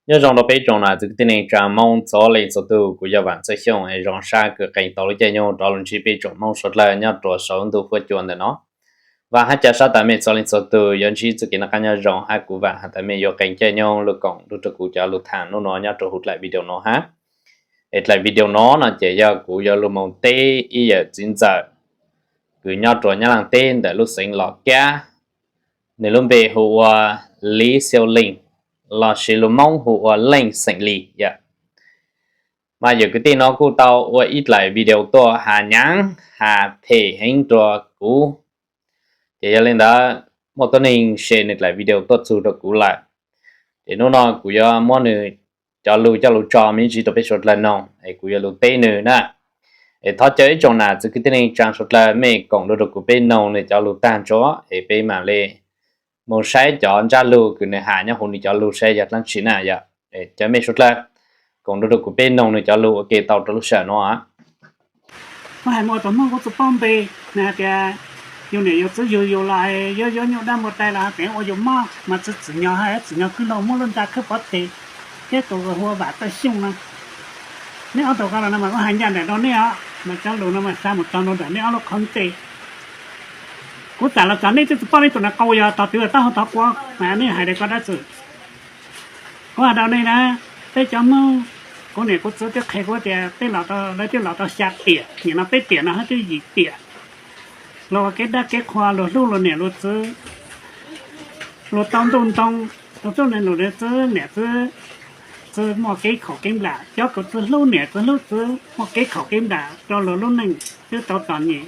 Nyob zoo rau peb tsoom nam txiv kwv tij neej tsa Hmoob txhua leej txhua tus, kuv yog Vam Txawj Xyooj es zoo sab kws qee tau lub caij nyoog rov los ntsib peb tsoom Hmoob suav dlawg nyob rua saum ntuj huab cua ntawm no. Vam hab ca sab tas mej txhua leej txhua tus yuav ntsib txuj kev noj qab nyob zoo hab kuv Vam has tas mej yuav qee caij nyoog lug koom nrug rua kuv cov lug tham nub nua nyob rua huv dlaim video no hab. Es dlaim video no no ces yog kuv yuav lug moog teb ib yawm txiv ntxawm kws nyob rua Nyab Laaj teb ntawm lub xeev Los Kab, nwg lub npe hu ua Liv Xiau Leej, lossis lug Moob hu ua Leej xeem Lis yom. Mas yawm kwv tij no kuj tau ua ib dlaim video tuaj has nyaav has phem heev rua kuv, ces yog le ntawd muaj tuab neeg share nwg dlaim video tuaj txug rua kuv lawm. Ces nub no kuv yuav muab nwg cov lug coj lug tso me ntsis rua peb suav dlawg noog es kuv yuav lug teb nwg na. Es thov caw ib tsoom nam txiv kwv tij neej tsa suav dlawg mej koom nrug rua kuv peb noog nwg cov lug taag nrho es peb mam le moog saib cov ntsab lug kws nwg has nyob huv nwg cov lug saib yog dlaab tsi na yom. Cov mej suav dlawg koom nrug rua kuv peb noog nwg cov lug ua ke tau rua lub sij hawm no. Muab hais muaj tus Hmoob kuv tsi paub npe, nws has tias yus niam yus txiv yug yus los yuav yuav nyuj dab npua dai los has tias ua yus mob mas tsi tsim nyog hab tsim nyog kwj lug muab lub nra khwb pov tseg, thiab tus hu ua Vam Txawj Xyooj no. Neb ob tug ko los no mas kuv hais ncaj nraim rau nej os, mas cov lug no mas xa mus txog rau ntawm nej ob lub qhov ncauj. Kuv txawm los txog nej twb tsi paub nej tus no qau yog tog twv taub hau tog quav mas nej hais li ko dab tsi. Kuv has rau nej na, peb cov Hmoob, kuv niam kuv txiv twb qhia kuv tias peb los, lawv twb los tau xya tiam, nim no peb tiam no hab twb yim tiam. Luag ua kev dab kev qhua, luag hlub luag niam luag txiv, luag tau ntuj ntoo, luag txhub niam luag txiv, niam txiv, txiv muaj kev khaum kev nplam, cov kws txiv hlub niam txiv hlub txiv muaj kev khaum kev nplam rau luag lub neej twb tau txom nyem.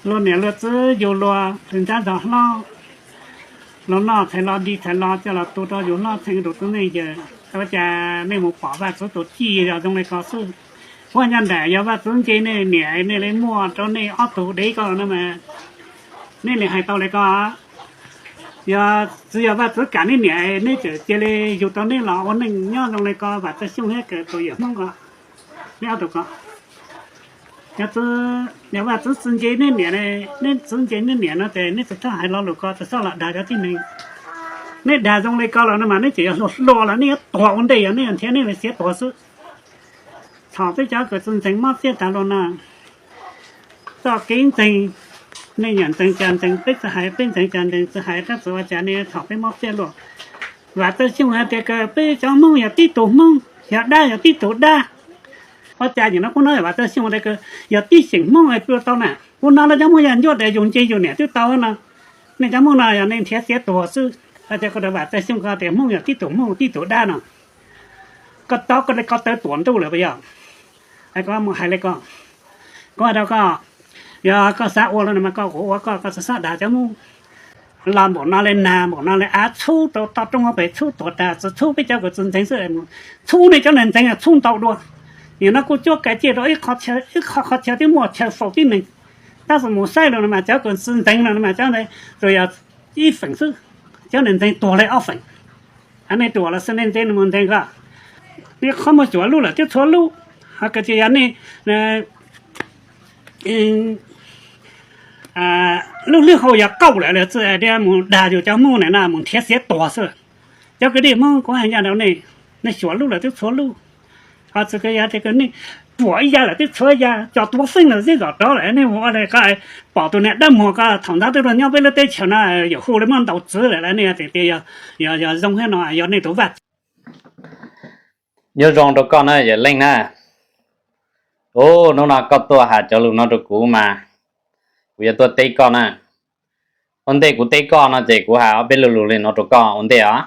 Luag niam luag txiv yug luag lwm nrab zog hlob, luag noj txhais lo di txhais lo coj los tu rau yus hlob txheej rau txiv neej yawg. Ua cas nej mus pom Vaj Txwv tus txij yog zoo li ko xwb? Ua ncaj nraim yog Vaj Txwv nce nej niam nej li muaj rau nej ob tug dev ko no mas nej li hais tau li ko. Yog tsi yog Vaj Txwv kam nej niam, nej tseem cia li yug tau nej los ua neej nyob zoo li ko, Vam Txawj Xyooj thiab tus yawm Hmoob ko, nej ob tug ko. Yog Vaj Txwv tsi nce nej niam, nej txwv nce nej niam no ces nej tsi txhob hais lo lus ko, tsi txhob los dag cov tib neeg. Nej dag zoo li ko los no mas nej tseem yog hluas hluas los nej yuav tuag ua ntej, yog nej yuav nrhiav nej li xiav tuag xwb. Thaum peb cov kws tsi ntxeev mob txiaj tas luag no, txoj kev ntxeeg, nej nyiam ntxeev cas ntxeev, peb tsi hais, peb ntxeev cas ntxeev, tsi hais tab txwv ua cas nej thaum peb mob txiaj luag. Vam Txawj Xyooj hais tias peb cov Hmoob yog tib tug Hmoob, yog dab yog tib tug dab. Ua cas nim no kuv hnov Vam Txawj Xyooj tias yog tib xeem Hmoob es pw tau na, kuv hnov lawv cov Hmoob yog ncuab des yus nce yus niam twb tau no. Nej cov Hmoob no yog nej nrhiav xiav tuag xwb. Ua cas kuv Vam Txawj Xyooj ko tias Hmoob yog tib tug Hmoob tib tug dab no, koj tau ko tawv tuam ntuj lawm puas yog? Mus hais li ko, kuv hais rau koj, yog koj xav ua los no mas koj kuv ua koj, koj txhob dag cov Hmoob. Los npaum no li nag, npaum no li av, txhub rau toj roob hauv pes, txhub tuag tas, txhub peb cov kws tsi ntxeev xwb. Txhub nej cov neeg ntxeev txhub ntau dua. Nim no kuj cuab kav ciaj rau ib qho qhov chaw twb muaj chaw faus tib neeg. Tab sis mus saib los no mas cov kws tsi ntxeev no mas cov ntawd tsuas yog ib feem xwb, cov neeg ntxeev tuag li ob feem. Nej ruam los xwb, nej ntxeev mus ntxeev koj. Nej qhov muag xyuam lub lawm twb txhua lub, ho koj tias yog nej lub hlwb hau yog qauj lawm los txawm tias mus dag yus cov Hmoob na no mus nrhiav xiav tuag xwb. Cov kwv tij Hmoob, kuv hais ncaj rau nej, nej xyuam lub lawm twb txhua lub. Ho txawm yog tias nej ruam ib yam lawm twb txhua yam, cov tuav xeeb lawm twb zom rov lawm, nej mus ua li ko, pom tus niag dab muag ko thaum ntxov twb tuaj nyob peb lub teb chaws no, yawm hu li muab ntaus txwv lawm, nej tias tias yog zoo thiab no yog nej tus vaj txwv. Nyob zoo rau koj na yawm Leej na. Ub, hnub no koj tuaj has cov lus no rau kuv mas kuv yuav tuaj teb koj na. Ua ntej kuv teb koj no ces kuv has ob peb lo lus li no rau koj ua ntej os.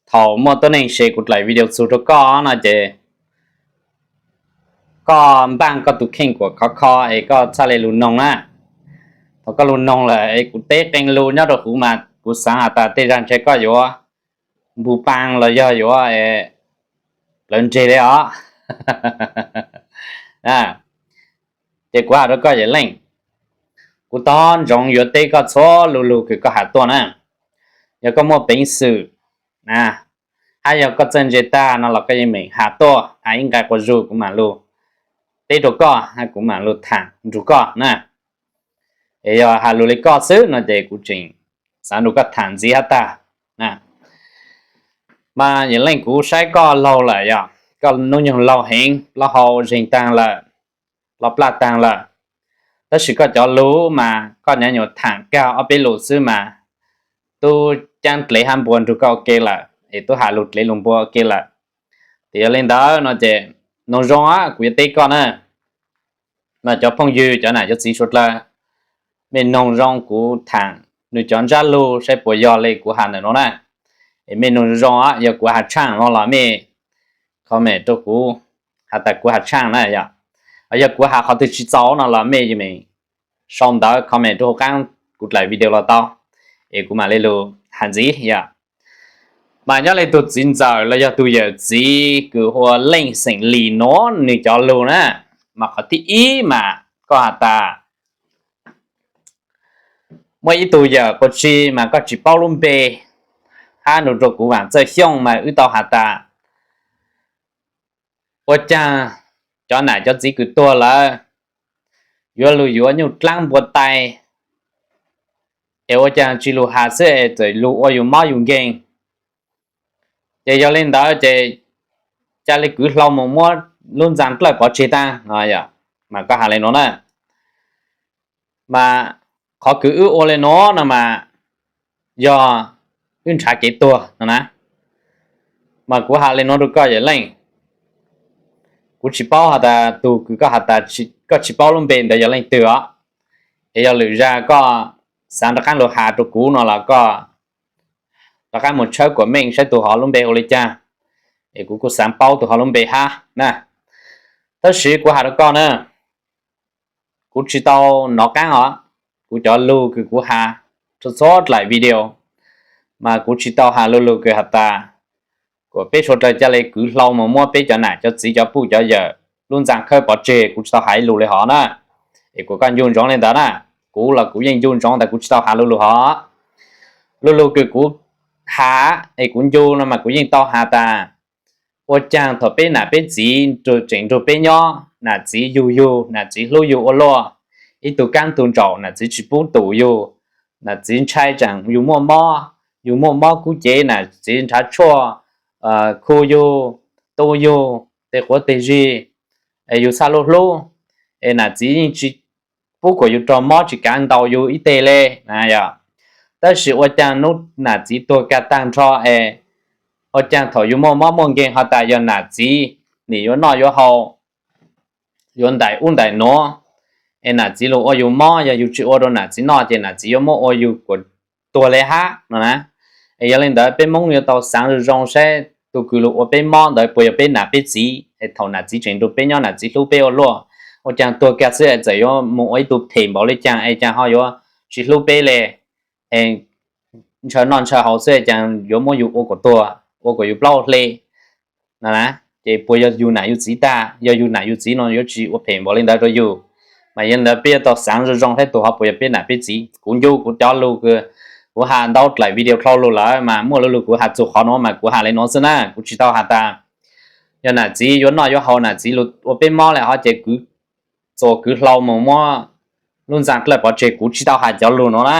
Thaum muaj tuab neeg share kuv dlaim video txug rau koj no ces koj npaj koj tus kheej kuam khov kho es koj txhaj le lug noog na. Thaum koj lug noog lawm es kuv teb qee lus nyob rau huv mas kuv xaav has tas tej zag ntshe koj yuav npu paa los yog yuav plawv ntseg li os. Ces kuv has rau koj yawm Leej, kuv tog ntsoov yuav teb koj txhua lus lug kws koj has tuaj na. Yog koj muaj peev xwm, hab yog koj txawj ntse tag no los koj yeej meem has tuaj, has ib nqai quas zug kuv mam lug teb rau koj, kuv mam lug tham nrug koj na. Es yog has lus li koj xwb no ces kuv tseem xaav nrug koj tham ntxiv hab tag. Mas Yam Leej, kuv saib koj laug lawm yom, koj hnub nyoog laug heev, plaub hau zeeg taag lawm, los plaj taag lawm, tab sis koj cov lug mas koj nyuam nyuam thaam kag ob peb lus xwb mas tub caab dlev hab npua nrug koj ua ke lawm, es tub has lug dlev lug npua ua ke lawm. Ces yog le ntawd no ces noog zoo kuv yuav teb koj na, mas cov phooj ywg cov nam cov txiv suav dlawg, mej noog zoo kuv thaam nws cov ntsab lug saib puas yog le kuv has ntawm nuav na. Es mej noog zoo, yog kuv has tshaaj no los mej comment rau kuv has tas kuv has tshaaj na yom. Yog kuv has qhov twg tsis txaus no los mej sau ntawv comment rau huv qaab kuv dlaim video los tau, es kuv mam le lug has ntxiv yom. Mas nyob le tug txiv ntxawm los yog tug yawm txiv kws hu ua Leej xeem Lis nuav, nwg cov lug na, mas qhov thib ib mas koj has tas muaj ib tug yawm quas tsi mas koj tsis paub lub npe, hab nug rua kuv Vaam Txawj Xyooj mas wb tau has tas ua caag cov nam cov txiv kws tuag lawm yuav lug yuav nyuj dlaab npua tais, es ua caag tsis lug has xwb es txawm lug ua yus mob yus nkeeg. Ces yog le ntawd ces ca le kwv hlau moog muab lub ntxaa dlawj pov tseg taag no, mas koj has le nuav na. Mas qhov kws wb ua le nuav no mas yog wb nrhav kev tuag no na. Mas kuv has le nuav rau koj Yam Leej, kuv tsis paub has tas tug kws koj has tas koj tsis paub lub npe ntawd yog leej twg os. Es yog lwm zag koj xaav rov qaab lug has rau kuv no los koj rov qaab moog tshawb kuas meej saib tug hov lub npe hu le caag, es kuv kuj xaav paub tug hov lub npe hab na. Tab sis kuv has rau koj na, kuv tsis tau nov qaab os. Kuv cov lug kws kuv has txhua txhua dlaim video, mas kuv tsis tau has lu lug kws has tas kuas peb suav dlawg ca le kwv hlau moog muab peb cov nam cov txiv cov puj cov yawm lub ntxaa khawb pov tseg, kuv tsis tau has ib lus le hov na. Es kuas koj ncu ntsoov le ntawd na, kuv los kuv yeej ncu ntsoov tas kuv tsis tau has lu lug hov. Lu lug kws kuv has es kuv ncu no mas kuv yeej tau has tas ua caag thaum peb nam peb txiv tseem nrug peb nyob, nam txiv yug yug, nam txiv hlub yug ua luaj, ib tug kaab tug ntsaum nam txiv tsis pub tum yug, nam txiv ntshai tseem yug muaj mob, yug muaj mob kub cev nam txiv nrhav tshuaj khu yug, tu yug tej quav tej zig, es yug txhaj luj hlub, es nam txiv yeej tsis pub kuas yug raug mob tsis kav ntaus yug ib teg le na yom. Tab sis ua caag nub nam txiv tuag kag taag nrho es ua caag thaum yug muaj mob muaj nkeeg ho tas yog nam txiv nim yuav noj yuav haus, yuav ntaim ub ntaim nuav, es nam txiv lug ua yug mob, yog yug tsis ua rau nam txiv noj ces nam txiv yuav muab ua yug kuas tuag le hab no na. Es yog le ntawd peb Moob yuav tau xaav zoo zoo saib tug kws lug ua peb mob ntawd puas yog peb nam peb txiv, es thaum nam txiv tseem nrug peb nyob nam txiv hlub peb ua luaj, ua caag tuag kag xwb es txawm yuav moog ua ib tug phem npaum le caag es caag ho yuav tsis hlub peb le, es ntshaw noj ntshaw haus xwb es caag yuav muab yug ua kuas tuag, ua kuas yug plaub hle no na. Ces puas yog yug nam yug txiv tag? Yog yug nam yug txiv no yuav tsis ua phem npaum le ntawd rau yug. Mas yog le ntawd peb yuav tau xaav zoo zoo saib tug hov puas yog peb nam peb txiv. Kuv ncu kuv cov lug kws kuv has ntau dlaim video dlhau lug lawm mas muaj lu lug kuv has txug qhov nuav mas kuv has le nuav xwb na, kuv tsis tau has tas yog nam txiv yuav noj yuav haus nam txiv lug ua peb mob le hov ces kwv txuas kwv hlau moog muab lub ntxaa dlawj pov tseg, kuv tsis tau has cov lug nuav na.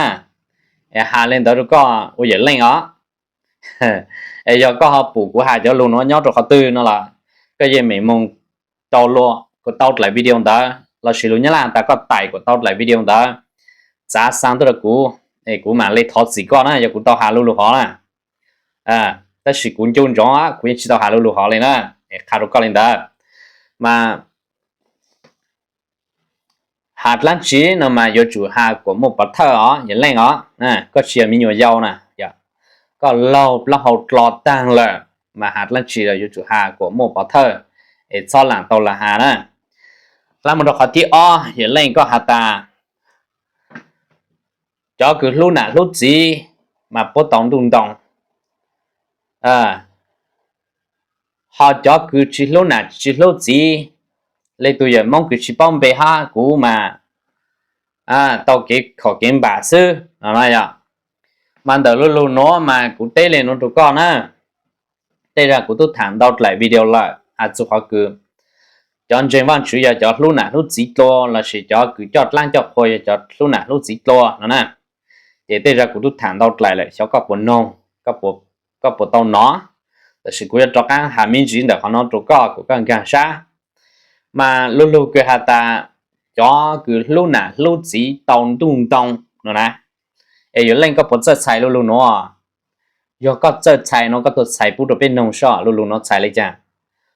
Es has le ntawd rau koj ua Yam Leej os. Es yog koj ho pum kuv has cov lug nuav nyob rau qhov twg no los koj yeej meem moog rau luag kuas tau dlaim video ntawd lossis lug Nyab Laj tas koj taim kuas tau dlaim video ntawd, txav xaa tuaj rau kuv, es kuv mam le thov txim koj na yog kuv tau has lu lug hov na. Tab sis kuv ncu ntsoov kuv yeej tsis tau has lu lug hov le na, es qha rau koj le ntawd. Mas has dlaab tsi no mas yuav tsum has kuas muaj pov thawj os Yam Leej os, koj tsis yog me nyuam yau na, koj laug plaub hau dlo taag lawm, mas has dlaab tsi los yuav tsum has kuas muaj pov thawj, es txhob laam tau lam has na. Dlaab mus rau qhov thib ob, Yam Leej koj has tas cov kws hlub nam hlub txiv mas puab tau ntuj ntoo, ho cov kws tsis hlub nam tsis hlub txiv, le tug yawm Moob kws tsis paub npe hab kuv mas tau kev khom kev npam xwb no na yom. Mas ntawm lu lug nuav mas kuv teb le nuav rau koj na, tej zag kuv tub thaam ntau dlaim video lawm has txug qhov kws cov ntseeg Vaajtswv yog cov hlub nam hlub txiv dlua lossis cov kws coj dlaab coj qhua yog cov hlub nam hlub txiv dlua no na. Ces tej zag kuv tub thaam ntau dlaim lawm, xyov koj puas noog, koj puas tau nov. Tab sis kuv yuav rov qab has me ntsis ntawm qhov no rau koj kom koj nkag sab. Mas lu lug kws has tas cov kws hlub nam hlub txiv tau ntuj ntoo no na, es yuav leej koj puas txawj txhais lu lug nuav? Yog koj txawj txhais no koj tuaj txhais pub rau peb noog soj lu lug nuav txhais le caag.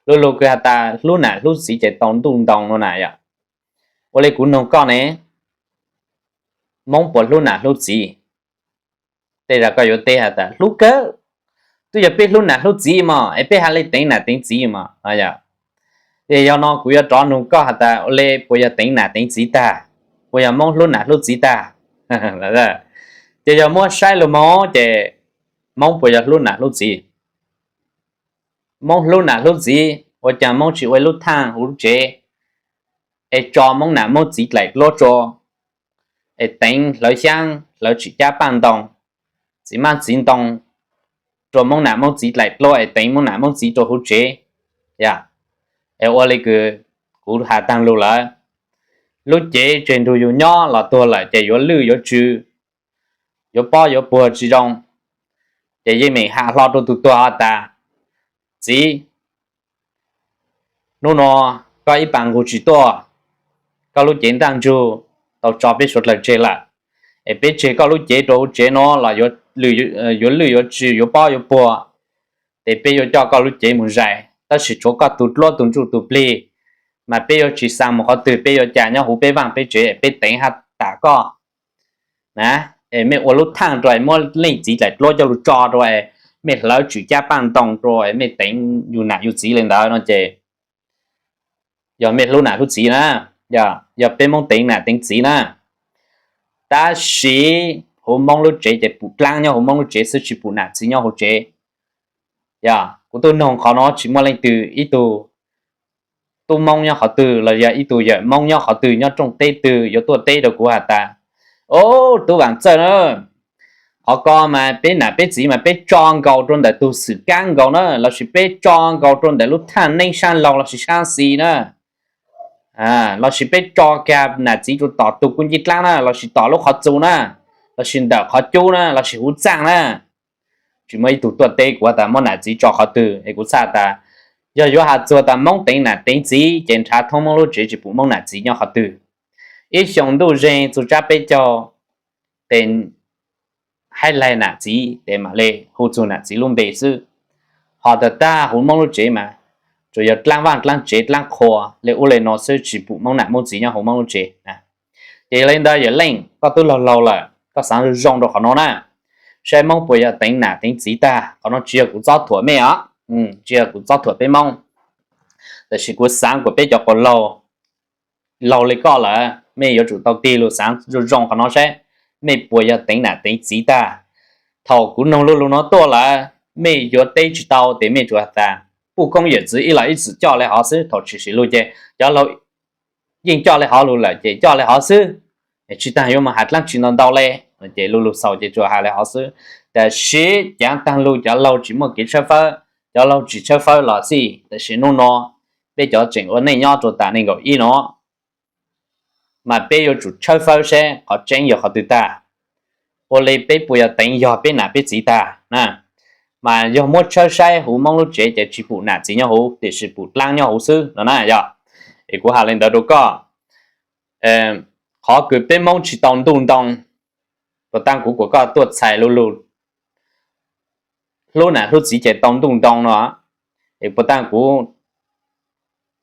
Lu lug kws has tas hlub nam hlub txiv ces tau ntuj ntoo no na yom. Ua le kuv noog koj ne, Moob puas hlub nam hlub txiv? Tej zag koj yuav teb has tas hlub kawg, twb yog peb hlub nam hlub txiv mog, es peb has le teev nam teev txiv mog. Ces yog no kuv yuav rov nug koj has tas ua le puas yog teev nam teev txiv tag, puas yog Moob hlub nam hlub txiv tag? Ces yog muab saib lug moog ces Moob puas yog hlub nam hlub txiv? Moob hlub nam hlub txiv, ua caag Moob tsis ua lub thaaj huv lub tsev es tso Moob nam Moob txiv dlaim dluab rua, es teev hlawv xyaab hlawv tsim cab paaj ntoo, txiv maab txiv ntoo rua Moob nam Moob txiv dlaim dluab es teev Moob nam Moob txiv rua huv tsev? Yog, es ua le kws kuv has taag lug lawm, lub cev tseg nrug yug nyob los tuag lawm ces yuav lwj yuav tsw, yuav pob yuav puag tsi zoo, ces yeej meem has hlo rua tug tuag has tas, txiv, nub nua koj ib paas nqug tsi tuaj, koj lub cev ntaaj ntsug tau tso peb suav dlawg tseg lawm, es peb tseg koj lub cev rua huv tsev nuav los yuav lwj yuav tsw yuav pob yuav puag, ces peb yuav coj koj lub cev mus zais, tab sis tshuav koj tug dluab tug ntsuj tug plig, mas peb yuav tsi xaa mus qhov twg, peb yuav ca nyob huv peb vaaj peb tsev, peb teev hab tas koj na, es mej ua lub thaaj rua es muab leej txiv dlaim dluab coj lug tso rua es mej hlawv tsim cab paaj ntoo rua es mej teev yug nam yug txiv le ntawd no ces yog mej hlub nam hlub txiv na, yog peb Moob teev nam teev txiv na. Tab sis huv Moob lub tsev ces pum dlaab nyob huv Moob lub tsev xwb, tsi pum nam txiv nyob huv tsev. Yog kuv tub noog qhov no tsi muaj leej twg ib tug tub Moob nyob qhov twg los yog ib tug yawm Moob nyob qhov twg nyob rooj teb twg yuav tuaj teb rua kuv has tas, o, tub Vaam Txawj na, qhov ko mas peb nam peb txiv mas peb tso nkaus rua ntawm tug xwm kaab nkaus na, lossis peb tso nkaus rua ntawm lub thaaj neeb saab laug lossis saab xis na, lossis peb tso kag nam txiv rua tom tug kuj ncij dlaab na, lossis tom lub qhov txu na, lossis ntawm qhov cub na, lossis huv txaaj na. Tsi muaj ib tug tuaj teb kuv has tas muab nam txiv tso qhov twg, es kuv txhaj tas yog yuav has txug tas Moob teev nam teev txiv ces nrhav thoob Moob lub tsev tsi pum Moob nam txiv nyob qhov twg. Ib xyoo ntuj zeeg txug tsab peb caug tes haib laig nam txiv tes mam le hu txug nam txiv lub npe xwb. Ho tag tag huv Moob lub tsev mas tsuas yog dlaab vaaj dlaab tsev dlaab qhua le ub le no xwb, tsi pum Moob nam Moob txiv nyob huv Moob lub tsev. Ces yog le ntawd yawm Leej, koj twb laug laug lawm koj xaav zoo zoo rau qhov no na, saib Moob puas yog teev nam teev txiv tag. Qhov no tsi yog kuv txob thuam mej os, tsi yog kuv txob thuam peb Moob, tab sis kuv xaav kuas peb cov quas laug, laug le koj lawm mej yuav tsum tau tig lug xaav zoo zoo qhov no saib mej puas yog teev nam teev txiv tag. Thaum kuv noog lu lug no tuaj lawm mej yuav teb tsi tau tes mej tsuas has tas pub koob yawm txwv ib los ib txwm coj le hov xwb. Thaum tshwm sim lug ces cov laug yeej coj le hov lug lawm ces coj le hov xwb, tsi taag yuav mus has dlaab tsi ntau ntau le. Ces lu lug xaus ces tsuas has le hov xwb. Tab sis caav taag lug cov laug tsis muaj kev tshawb fawb, cov laug tsis tshawb fawb los xij, tab sis nub nua peb cov tseem ua neej nyob rua tas neeg nkaum ib no mas peb yuav tsum tshawb fawb saib qhov tseeb yog qhov twg tag, ua le peb puas yog teev yog peb nam peb txiv tag na. Mas yog muab tshawb saib huv Moob lub tsev ces tsis pum nam txiv nyob huv tiam sis pum dlaab nyob huv xwb no na yog. Es kuv has le ntawd rau koj, qhov kws peb Moob tsis tau ntuj ntoo, puas taag kuv kuas koj tuaj txhais lu lug hlub nam hlub txiv ces tau ntuj ntoo no, es puas taag kuv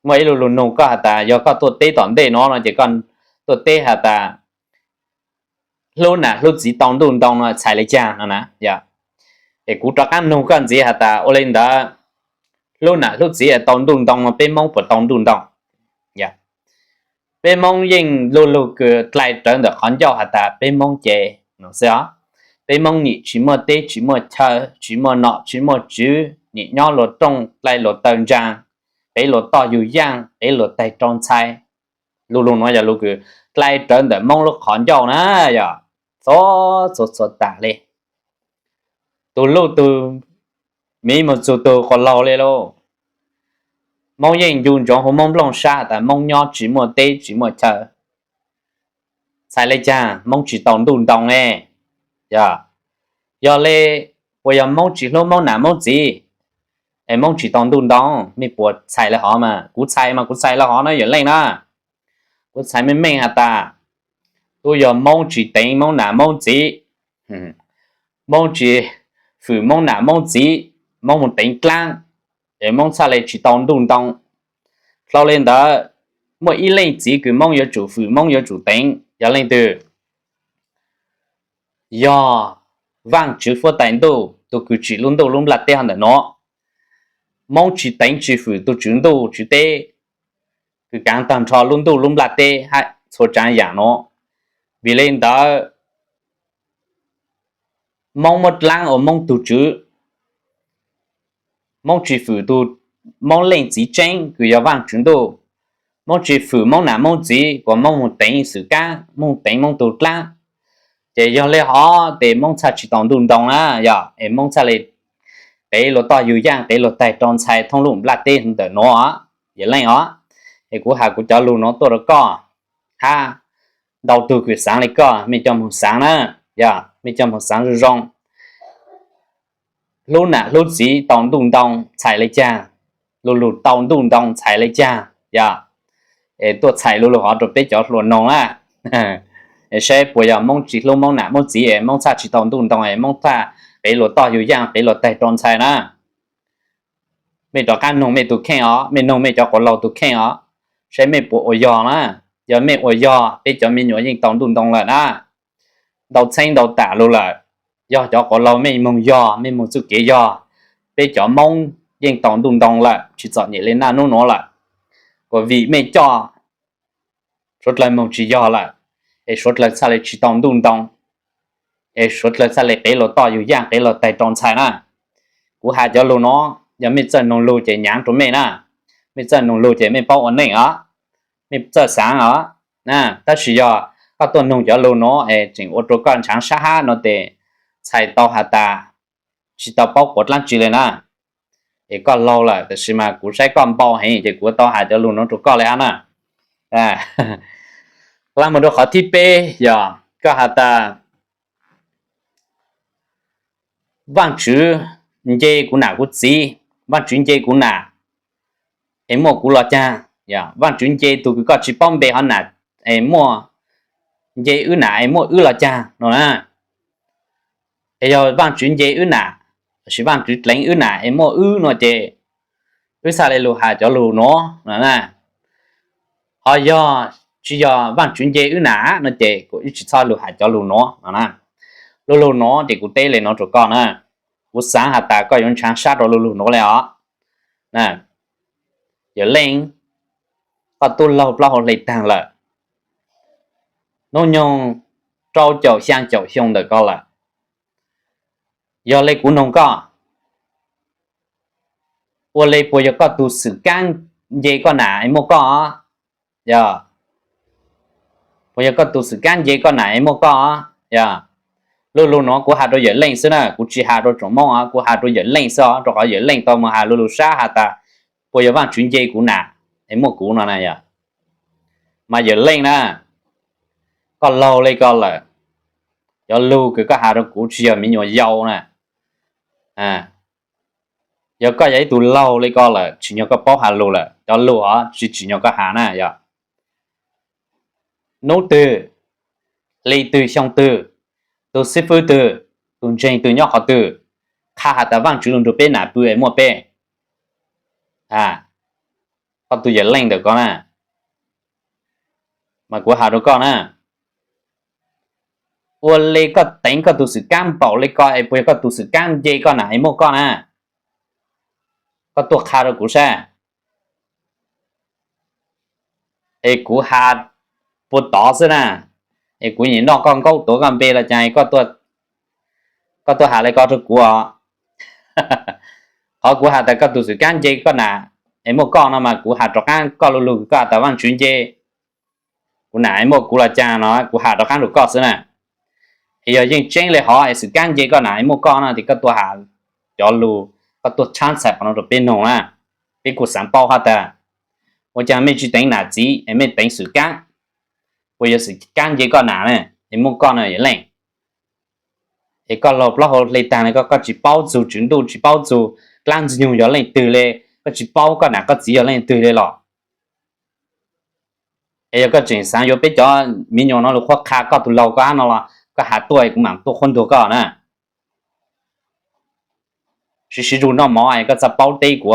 muaj ib lu lug nug koj has tas yog koj tuaj teb tom ntej no no ces koj tuaj teb has tas hlub nam hlub txiv tau ntuj ntoo no txhais le caag no na. Es kuv rov qaab nug koj ntxiv has tas ua le ntawd, hlub nam hlub txiv tau ntuj ntoo no peb Moob puas tau ntuj ntoo? Peb Moob yeej lu lug kws dlai rawv ntawm qhov ncauj has tas peb Moob ces no xwb os. Peb Moob nyim tsis muaj teb tsis muaj chaw, tsis muaj nom tsis muaj tswv, nyim nyob luas rooj dlai luas taw ntsaa, qev luas toj yug yaaj, qev luas taig rau ntxhai. Lu lug nuav yog lu kws dlai rawv ntawm Moob lub qhov ncauj na yog. Txhua txhua txhua tas le, tug luj tug miv moog txug tug quas laug le lauj. Moob yeej ncu ntsoov huv Moob nplooj sab has tas Moob nyob tsis muaj teb tsis muaj chaw. Txhais le caag Moob tsis tau ntuj ntoo ne? Yog, yog le, puas yog Moob tsis hlub Moob nam Moob txiv? Es Moob tsis tau ntuj ntoo, mej puas txhais le hov mas? Kuv txhais mas kuv txhais le hov na yawm leej na. Kuv txhais meej meej has tas, tub yog Moob tsis teev Moob nam Moob txiv, Moob tsis fwm Moob nam Moob txiv, Moob mus teev dlaab, es Moob txhaj le tsis tau ntuj ntoo. Dlhau le ntawd, muaj ib leej txiv kws Moob yuav tsum fwm, Moob yuav tsum teev, yog leej twg? Yog Vaajtswv huab tais ntuj, tus kws tsim lub ntuj lub nplaj teb hov ntawm nuav. Moob tsis teev tsis fwm tus tswv ntuj tswv teb kws kaav tag nrho lub ntuj lub nplaj teb hab txhua tsaav yaam nuav. Vim le ntawd, Moob muab dlaab ua Moob tug tswv. Moob tsis fwm tus, Moob leej txiv tseeb kws yog Vaajtswv ntuj. Moob tsis fwm Moob nam Moob txiv, kuas Moob mus teev xwm kaab, Moob teev Moob tug dlaab. Ces yog le hov tes Moob txhaj tsis tau ntuj ntoo na, yog es Moob txhaj le qev luas toj yug yaaj, qev luas taig rau ntxhais thoob lub nplaj teb ntawm nuav, yawm leej os. Es kuv has kuv cov lug nuav tuaj rau koj, hab ntau tug kws xaav le koj, mej coj moog xaav na, yog mej coj moog xaav zoo zoo. Hlub nam hlub txiv tau ntuj ntoo txhais le caag? Lu lug tau ntuj ntoo txhais le caag? Yog es tuaj txhais lu lug hov rau peb cov hluas noog na, es saib puas yog Moob tsis hlub Moob nam Moob txiv es Moob txhaj tsis tau ntuj ntoo es Moob txhaj qev luas toj yug yaaj, qev luas taig rau ntxhais na. Mej rov qaab noog mej tus kheej os, mej noog mej cov quas laug tus kheej os, saib mej puas ua yog na. Yog mej ua yog, peb cov me nyuam yeej tau ntuj ntoo lawm na. Ntau txheeb ntau tam lug lawm. Yog cov quas laug mej moog yog, mej moog txuj kev yog, peb cov Moob yeej tau ntuj ntoo lawm, tsis txom nyem le naj nub nuav lawm. Kuas vim mej coj suav dlawg moog tsis yog lawm, es suav dlawg txhaj le tsis tau ntuj ntoo, es suav dlawg txhaj le qev luas toj yug yaaj, qev luas taig rau ntxhais na. Kuv has cov lug nuav, yog mej txawj noog lug ces nyaav rau mej na. Mej txawj noog lug ces mej paub ua neej os, mej txawj xaav os. Tab sis yog koj tuaj noog cov lug nuav es tseem ua rau koj ntshaav sab hab no tes txhais tau has tas tsis tau paub quav dlaab tsi le na. Es koj laug lawm, tab sis mas kuv saib koj npau heev ces kuv tau has cov lug nuav rau koj le hab na. Lawv moog rau qhov thib peb, yog koj has tas Vaajtswv nce kuv nam kuv txiv, Vaajtswv nce kuv nam es muaj kuv los caag? Vaajtswv nce tug kws koj tsis paub npe hov nam es muaj, nce wb nam es muaj wb los caag no na? Es yog Vaajtswv nce wb nam, tab sis Vaajtswv dleev wb nam es muaj wb no ces wb txhaj le lug has cov lug nuav no na. Ho yog tsis yog Vaajtswv nce wb nam no ces kuv wb tsis txhob lug has cov lug nuav no na. Lu lug nuav ces kuv teb le nuav rau koj na, kuv xaav has tas koj yuav ntshaav sab rau lu lug nuav le os. Yawm leej, koj tub laug plaub hau hle taag lawm, hnub nyoog rau caum xyaa caum xyoo ntawm ko lawm. Yog le kuv noog koj, ua le puas yog koj tug xwm kaab nce koj nam es muaj koj? Yog, puas yog koj tug xwm kaab nce koj nam es muaj koj? Yog, lu lug nuav kuv has rau yawm leej xwb na, kuv tsis has rau tsoom Moob os, kuv has rau yawm leej xwb os, rau qhov yawm leej tau moog has lu lug sab has tas puas yog Vaajtswv nce kuv nam es muaj kuv no na. Yog, mas yawm leej na, koj laug le ko lawm, cov lug kws koj has rau kuv tsis yog me nyuam yaus na. Yog koj yog ib tug laug le ko lawm, tsim nyog koj paub has lug lawm, cov lug hov tsis tsim nyog koj has na. Yog, hnub twg, hli twg, xyoo twg, tus xib fwb twg, tus ntseeg twg nyob qhov twg qha has tas Vaajtswv lug nrug peb nam pw es muaj peb? Koj tug yawm leej ntawm ko na, mas kuv has rau koj na, ua le koj teev koj tug xwm kaab npaum le ko es puas yog koj tug xwm kaab nce koj nam es muaj koj na? Koj tuaj qha rau kuv saib. Es kuv has puag tod xwb na, es kuv nyiam noj koj nkaub tuav koj npe los caag, koj tuaj has le ko rau kuv os. Qhov kuv has tas koj tug xwm kaab nce koj nam es muaj koj no mas kuv has rov qaab koj lu lug koj has tas Vaajtswv nce kuv nam es muaj kuv los caag no, kuv has rov qaab rau koj xwb na. Es yog yeej tseeb le hov es xwm kaab nce koj nam es muaj koj no ces koj tuaj has cov lug, koj tuaj tshab ntxhais qhov no rau peb noog na. Peb kuj xaav paub hab tas ua caag mej tsis teev nam txiv es mej teev xwm kaab, puas yog xwm kaab nce koj nam es muaj koj no yawm leej? Es koj laug plaub hau hle taag le ko, koj tsis paub txug Tswv Ntuj, tsis paub txug dlaab Ntxwg Nyoog yog leej twg le, koj tsis paub koj nam koj txiv yog leej twg le los? Es yog koj tseem xaav yuav peb cov me nyuam no lug qhuab qha koj tus laug koj hab no los koj has tuaj kuv maam tuaj qhuab ntuas koj na. Siv siv zug noj mov es koj txhob paub teb kuv.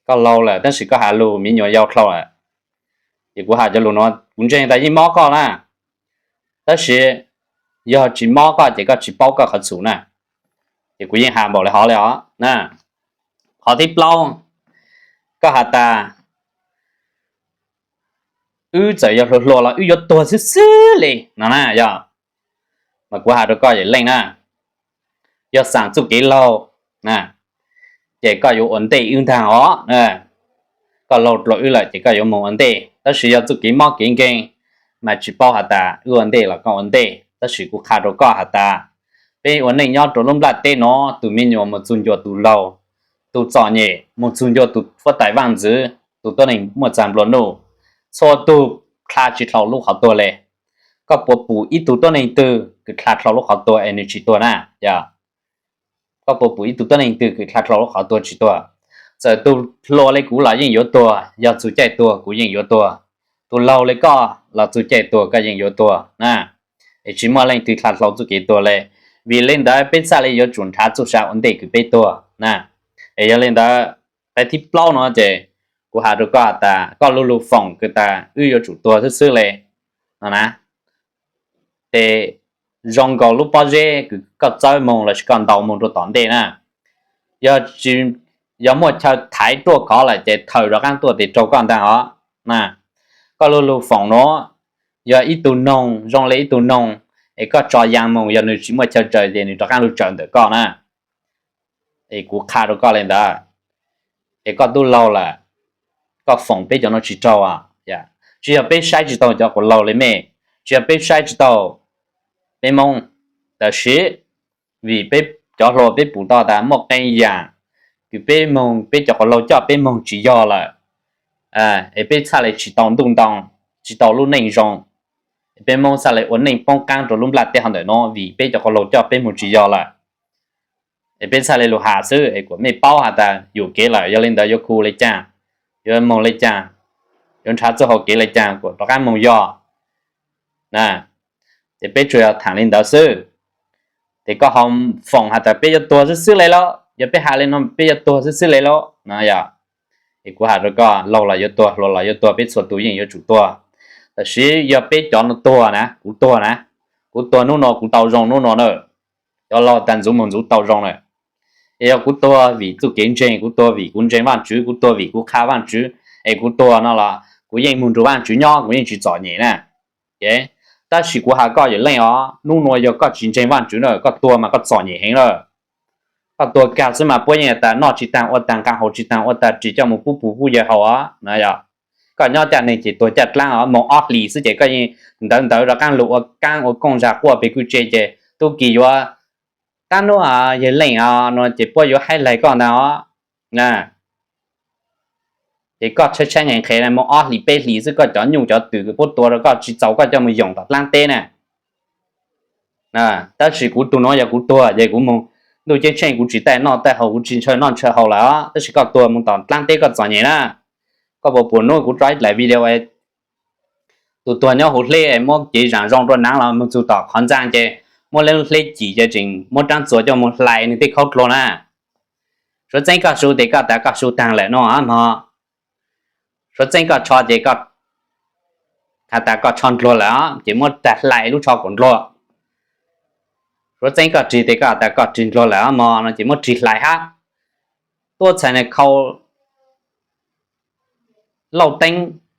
Koj laug lawm tab sis koj has lug me nyuam yau dlhau lawm. Ces kuv has cov lug nuav kuv ntseeg tas yeej mob koj na, tab sis yog tsis mob koj ces koj tsis paub koj qhov txhum na. Ces kuv yeej has npaum le hov le os. Qhov thib plaub, koj has tas wb txawm yog hluas hluas los wb yuav tuag xwb xwb li no na yog. Mas kuv has rau koj yawm leej na, yog xaam txuj kev laug na, ces koj yuav ua ntej wb ntaag os. Koj laug dlua wb lawm ces koj yuav moog ua ntej, tab sis yog txuj kev mob kev nkeeg mas tsis paub has tas wb ua ntej los koj ua ntej. Tab sis kuv qha rau koj has tas peb ua neej nyob rau lub nplaj teb nuav, tus me nyuam moog txug ncua tus laug, tus txom nyem moog txug ncua tus huab tais vaaj ntxwv, tus tuab neeg muaj txag nplua nuj, txhua tug dlha tsis dlhau lub qhov tuag le. Koj puas pum ib tug tuab neeg twg kws dlha dlhau lub qhov tuag es nws tsis tuag na? Yog koj puas pum ib tug tuab neeg twg kws dlha dlhau lub qhov tuag tsis tuag? Txawm tus hluas le kuv los yeej yuav tuag, yog txug caij tuag kuv yeej yuav tuag. Tus laug le koj los txug caij tuag koj yeej yuav tuag na. Es tsis muaj leej twg dlha dlhau txuj kev tuag le. Vim le ntawd peb txhaj le yuav tsum nrhav txuj sa ua ntej kws peb tuag na. Es yog le ntawd, qhov thib plaub nuav ces kuv has rau koj has tas koj lu lug foom kws tas wb yuav tsum tuag xwb xwb le no na, ces zoo nkaus lub pob zeb kws koj txawb moog lossis koj ntaus moog rau tom ntej na, yog, yog muaj chaw thaiv ruaj khov lawm ces thawm rov qaab tuaj tes raug koj ntaag os. Koj lu lug foom nuav, yog ib tug noog zoo le ib tug noog, es koj tso yaa moog yog nws tsis muaj chaw tsaws ces nws rov qaab lug tsaws ntawm koj na. Es kuv qha rau koj le ntawd, es koj tub laug lawm, koj foom peb cov nuav tsis raug. Tsis yog peb saib tsis taug cov quas laug le mej, tsis yog peb saib tsis taug peb Moob, tab sis vim peb cov hluas peb pum tau tas muaj qee yaam kws peb moog, peb cov quas laug coj peb moog tsis yog lawm, es peb txhaj le tsis tau ntuj ntoo, tsis tau lub neej zoo, peb Moob txhaj le ua neej poob qaab rau lub nplaj teb hov ntawm nuav vim peb cov quas laug coj peb moog tsis yog lawm. Es peb txhaj le lug has xwb es kuas mej paub has tas yuam kev lawm, yog le ntawd yuav khu le caag, yuav moog le caag, yuav nrhav txuj hau kev le caag kuas rov qaab moog yog. Ces peb tsuas yog thaam le ntawd xwb. Ces koj ho foom has tas peb yuav tuag xwb xwb le lauj, yog peb has le no peb yuav tuag xwb xwb le lauj no yog. Es kuv has rau koj, laug los yuav tuag, hluas los yuav tuag, peb txhua tus yeej yuav tsum tuag. Tab sis yog peb cov no tuag na, kuv tuag na, kuv tuag hnub no kuv tau zoo hnub no na, cov laug tag ntxuv moog ntxuv tau zoo na. Es yog kuv tuag vim txuj kev ntseeg, kuv tuag vim kuv ntseeg Vaajtswv, kuv tuag vim kuv qha Vaajtswv, es kuv tuag no los kuv yeej moog nrug Vaajtswv nyob, kuv yeej tsis txom nyem na. Tab sis kuv has koj yawm leej os, hnub nua yog koj tsis ntseeg Vaajtswv na, koj tuag mas koj txom nyem heev lawm. Koj tuag kag xwb mas puab yeej has tas noj tsis taag ua taag, nqaa haus tsis taag ua taag, ris coj moog pub pug pub yawg haus os na yog. Koj nyob caj neeg ces tuag caj dlaab os, moog ob hlis xwb ces koj yeej ntawv ntawv rov qaab lug ua kaab ua kooj zag quaj peg kwj tse ces tub kis yuav, qab hnub yawg leej os no ces puab yuav haib laig koj ntag os. Ces koj tshaib tshaib nqhis nqhis moog ob hlis peb hlis xwb koj cov nyuj cov twm puab tua rau koj tsis txaus koj coj moog yoom tom dlaab teb na. Tab sis kuv tug nuav yog kuv tuag ces kuv moog ntuj ceeb tsheej kuv tsis taij noj taij haus, kuv tsis ntshaw noj ntshaw haus lawm os, tab sis koj tuag moog tom dlaab teb koj txom nyem na. Koj puas pum hnub kuv tso ib daim video tus tuag nyob huv hleb muab cev zaam zoo rua naav los moog txug tom qhov ntxaa ces muab lub hleb cim ces tseem muab raab txuas coj moog hlais nwg tej khaub dluag na. Suav txeeb koj su tes koj tas koj su taag lawm no mog. Suav txeeb koj tsho ces koj has tas koj tsho ndluag lawm ces muab tag hlais lub tsho kuas ndluag. Suav txeeb koj rig tes koj has tas koj rig ndluag lawm mog no ces muab rig hlais hab. Tuab txhais nwg khau lauj teeb,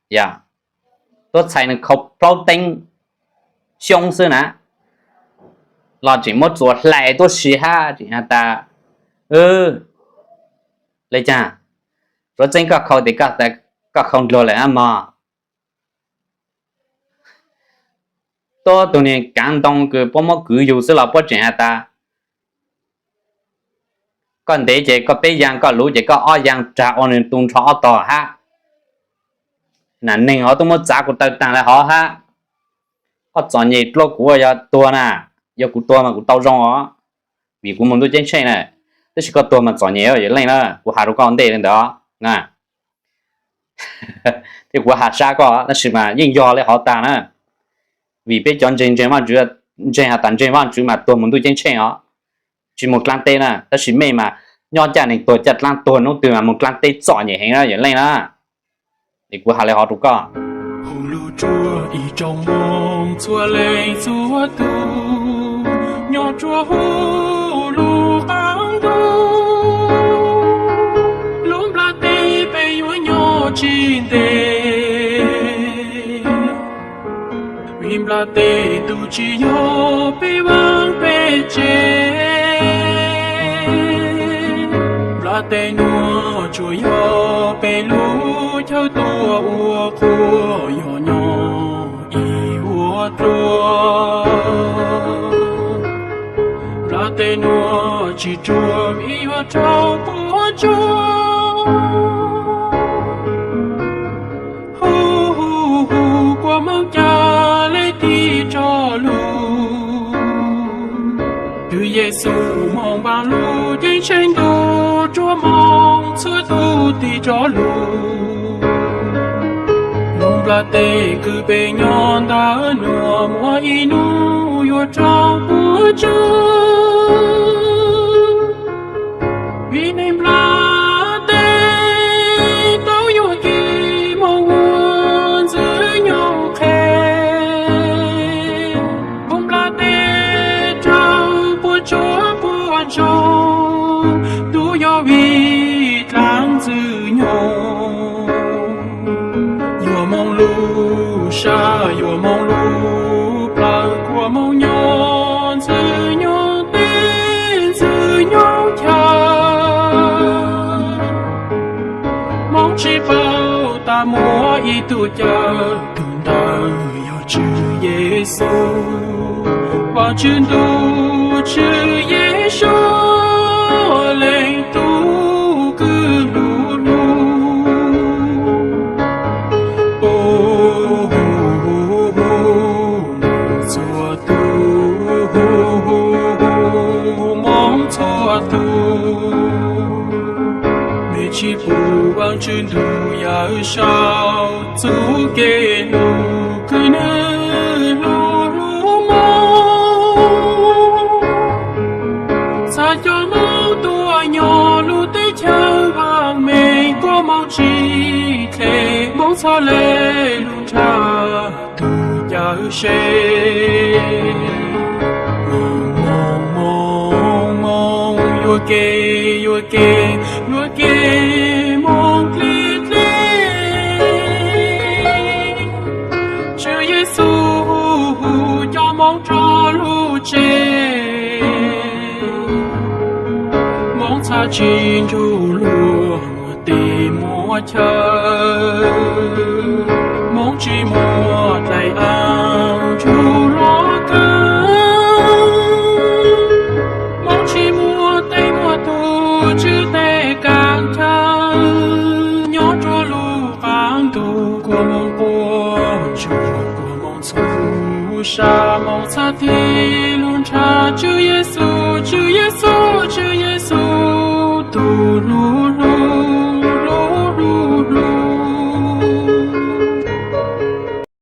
yog, tuab txhais nwg khau plaub teeb xyoob xwb na, los tseem muab txuas hlais tuab si hab tseem has tas le caag, suav txeeb koj khau tes koj khau ndluag lawm mog. Tuab tug niag kaav ntoo kws puab muab kwv yug xwb los puab tseem has tas koj ntev ces koj peb yaa, koj luv ces koj ob yaa rag ua nwg tu nrho ob tog hab. Nam neeg hov tub muab txav kuv taw taag le hov hab. Koj txom nyem dlua kuv yog tuag na. yog kuv tuag mas kuv tau zoo os, vim kuv mus ntuj ceeb tsheej na. Tab sis koj tuag mas txom nyem yawm leej na, kuv has rau koj ntej li ntawd na. Thiab kuv has sab koj tab sis mas yeej yog li hov tag na. Vim peb cov ntseeg, ntseeg Vajtswv, ntseeg has tas ntseeg Vajtswv mas tuag mus ntuj ceeb tsheej os, tsis mus dlaab teb na. Tab sis mej mas nyob caj neeg tuag caj dlaab, tuag hnub twg mas mus dlaab teb txom nyem heev na yawm leej na. Es kuv has li hov rau koj. Hu lug rua ib tsoom Moob txhua leej txhua tug nyob rua huv lub qaab ntuj, lub nplaj teb peb yuav nyob tsis ntev, vim nplaj teb tug tsis yog peb vaaj peb tsev. Nplaj teb nuav tsuas yog peb lub chaw tuaj ua qhua, yog nyob ib vuag dlua. Nplaj teb nuav tsis ruam vim yuav raug puab tsuj. Hu hu hu, kua moov ca le tig rov lug. Tug Yexus moog vaam lug ceeb tsheej ntuj, rua moov txhua tug tig rov lug. Lub nplaj teb kws peb nyob ntawm nuav muaj ib nub yuav raug puab tsuj. Vim neeg nplaj teb tau yuam kev moog ua ntxwg nyoog qhe. Lub nplaj teb raug puab tsuj puab ntsoog, tub yog vim dlaab ntxwg nyoog. Yuav moog lub sab yuav moog lub plawg, kua moov nyob ntxwg nyoog teb ntxwg nyoog chaw. Moov tsis paub tas muaj ib tug cawm, tug ntawd yog Tswv Yexus. Vaajtswv ntuj, Tswv Yexus, leej tug kws lug lug. Hu hu hu, moov txhua tug, hu hu hu, moov txhua tug. Mej tsis pum Vaajtswv ntuj yawm saub txuj kev lug kws nwg lug lug moov. Txhad cov moov tuaj nyob lub teb chaws vaaj meej, kua moov tsis dle, moov txhad le lug nrhav tug cawm sev. Moov moov moov moov, yuam kev yuam kev yuam kev, moov dle dle. Tswv Yexus hu hu cov moov rov lug tsev. Moov txhad tsis nrug luag muaj teb muaj chaw. Moov tsis muaj dlaim aav nrug luag kawm. Moov tsis muaj tej muaj tug tswv teb kaam chaw. Nyob rua lub qaab ntuj kua moov quaj ntsuag, kua moov txhua sa, moov txhad tig lug nrhav Tswv Yexus, Tswv Yexus, Tswv Yexus tug lug